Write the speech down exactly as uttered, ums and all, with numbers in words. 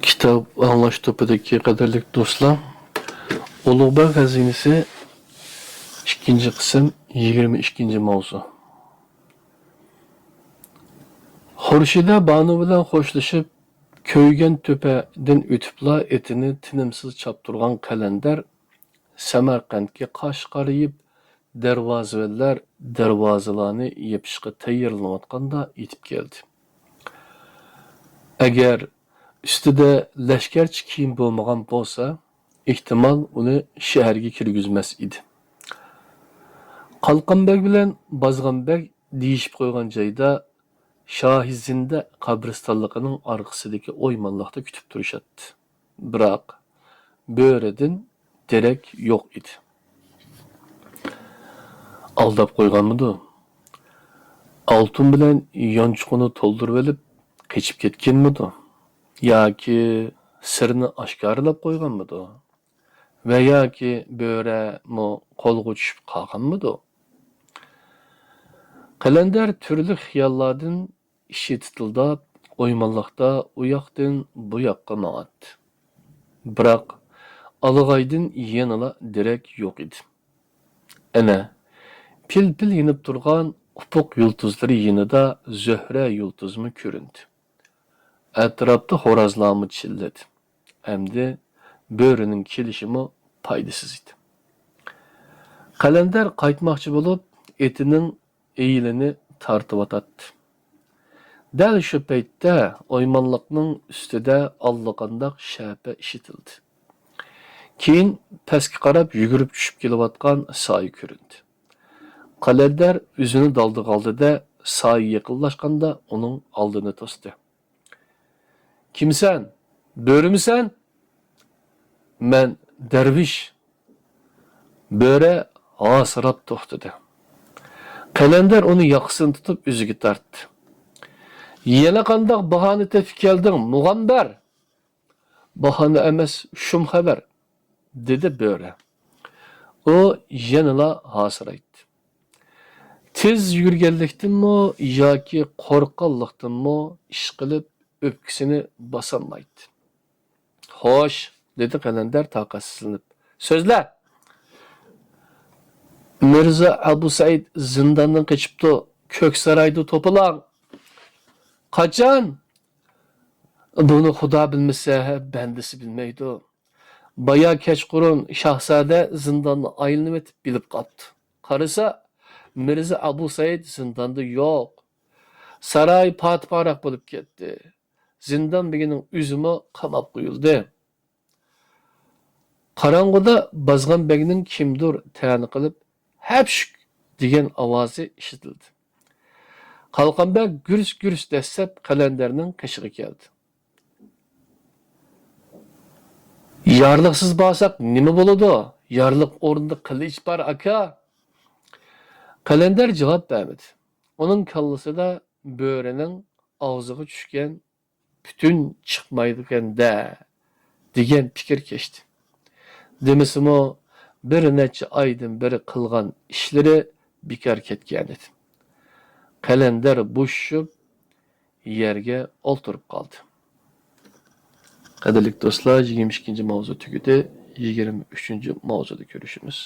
كىتاب ئاڭلاش توپىدىكى قەدىرلىك دوستلار، ئۇلۇغبەگ خەزىنىسى، ئىككىنچى قىسىم، يىگىرمە ئىككىنچى ماۋزۇ. خۇرشىدە بانۇ بىلەن خوشلىشىپ، كۆيگەن تۆپەدىن ئۆتۈپلا ئېتىنى تىنىمسىز چاپتۇرغان قەلەندەر سەمەرقەنتكە قاش قارىيىپ، دەرۋازىۋەنلەر دەرۋازىلارنى يېپىشقا تەييارلىنىۋاتقاندا يېتىپ كەلدى. ئەگەر ئۈستىدە لەشكەرچە كىيىم بولمىغان بولسا، ئېھتىمال ئۇنى شەھەرگە كىرگۈزمەس ئىدى. قالقان بەگ بىلەن بازغان بەگ دېيىشىپ قويغان جايدا شاھىزىندە قەبرىستانلىقىنىڭ ئارقىسىدىكى ئويمانلىقتا كۈتۈپ تۇرۇشاتتى. بىراق، بۆرىدىن دېرەك يوق ئىدى. ئالداپ قويغانمىدۇ؟ ئالتۇن بىلەن يانچۇقىنى تولدۇرۇۋېلىپ قېچىپ كەتكەنمىدۇ؟ ياكى سىرنى ئاشكارىلاپ قويغانمىدۇ؟ ۋە ياكى بۆرەمۇ قولغا چۈشۈپ قالغانمىدۇ؟ قەلەندەر تۈرلۈك خىياللاردىن ئىچى تىتىلداپ، ئويمانلىقتا ئۇ ياقتىن بۇ ياققا ماڭاتتى. بىراق، ئالىغايدىن يەنىلا دېرەك يوق ئىدى. ئەنە، پىل-پىل يېنىپ تۇرغان ئۇپۇق يۇلتۇزلىرى يېنىدا زۆھرە يۇلتۇزمۇ كۆرۈندى. ئەتراپتا خورازلارمۇ چىللىدى. ئەمدى بۆرىنىڭ كېلىشىمۇ پايدىسىز ئىدى. قەلەندەر قايتماقچى بولۇپ، ئېتىنىڭ ئېيىلىنى تارتىۋاتاتتى. دەل شۇ پەيتتە ئويمانلىقنىڭ ئۈستىدە ئاللىقانداق شەپە ئىشلىتىلدى. كېيىن پەسكە قاراپ يۈگۈرۈپ چۈشۈپ كېلىۋاتقان سايە كۆرۈندى. قەلەندەر ئۆزىنى دالدىغا ئالدى-دە، سايە يېقىنلاشقاندا ئۇنىڭ ئالدىنى توستى. «كىمسەن؟ بۆرىمىسەن؟» «مەن دەرۋىش.» بۆرە ھاسىراپ توختىدى. قەلەندەر ئۇنى ياقىسىنى تۇتۇپ ئۆزىگە تارتتى. «يەنە قانداق باھانە تېپىپ كەلدىڭ، مۇغەمبەر؟» «باھانە ئەمەس، شۇم خەۋەر.» دېدى بۆرە. ئۇ يەنىلا ھاسىرايتتى. تېز يۈگۈرگەنلىكتىنمۇ ياكى قورققانلىقتىنمۇ ئىشقىلىپ ئۆپكىسىنى باسالمايتتى. «خوش،» دېدى قەلەندەر تاقەتسىزلىنىپ. «سۆزلە!» «مىرزا ئەبۇسەئىد زىنداندىن قېچىپتۇ، كۆكسارايدا توپىلاڭ.» «قاچان؟» «بۇنى خۇدا بىلمىسە، بەندىسى بىلمەيدۇ. بايا كەچقۇرۇن شاھزادە زىنداننى ئايلىنىۋېتىپ بىلىپ قاپتۇ. قارىسا، مىرزا ئابۇسەئىد زىنداندا يوق. ساراي پاتىپاراق بولۇپ كەتتى. زىندان بېگىنىڭ ئۆزىمۇ قاماپ قويۇلدى.» قاراڭغۇدا بازغان بەگنىڭ كىمدۇر تەنە قىلىپ، «ھەپشۈك!» دېگەن ئاۋازى ئىشىتىلدى. قالقان بەگ گۈرس-گۈرس دەسسەپ قەلەندەرنىڭ قېشىغا كەلدى. «يارلىقسىز بارساق نېمە بولىدۇ؟ يارلىق ئورنىدا قىلىچ بار، ئاكا.» قەلەندەر جاۋاب بەرمىدى. ئۇنىڭ كاللىسىدا بۆرىنىڭ ئاغزىغا چۈشكەن «پۈتۈن چىقمايدىكەن-دە» دېگەن پىكىر كەچتى. دېمىسىمۇ، بىر نەچچە ئايدىن بېرى قىلغان ئىشلىرى بىكار كەتكەنىدى. قەلەندەر بوشىشىپ، يەرگە ئولتۇرۇپ قالدى. قەدىرلىك دوستلار، يىگىرمە ئىككىنچى ماۋزۇ تۈگىدى. يىگىرمە ئۈچىنچى ماۋزۇدا كۆرۈشىمىز.